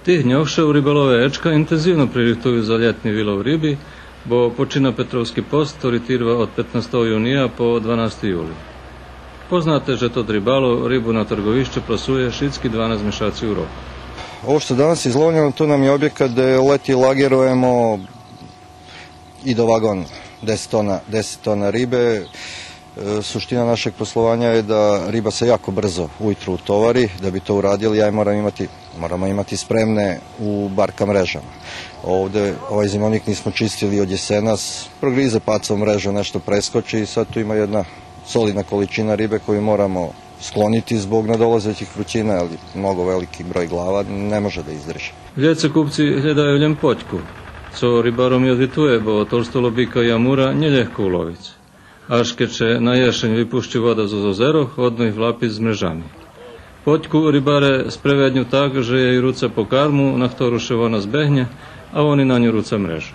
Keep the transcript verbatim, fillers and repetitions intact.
Тих дньох ше у рибалове Ечка интензивно пририхтую за лєтни вилов риби, бо почина Петровски пост, хтори тирва од петнастого юния по дванасти юли. Познате же тот рибалов рибу на торговище пласує шицки дванаст мешаци у року. Ovo što danas izlovljamo, to nam je objekat gde leti lagerujemo i do vagon, deset tona, deset tona ribe. E, suština našeg poslovanja je da riba se jako brzo ujutru utovari. Da bi to uradili, ja je moram imati, moramo imati spremne u barka mrežama. Ovde ovaj zimovnik nismo čistili od jesenas, progrize pacom mrežu, nešto preskoči i sad tu ima jedna solidna količina ribe koju moramo skloniti zbog nadolazećih vrućina, ali mnogo veliki broj glava ne može da izdrži. Лєтце купци глєдаю лєм потьку, цо рибаром и одвитує, бо толстолобика и амура нє лєгко уловиц. Аж кед ше на єшень випущи вода зоз озерох, годно их влапиц з мрежами. Потьку рибаре спреведню так же єй руца по карму, на хтору ше вона збегнє, а вони на ню руца мрежу.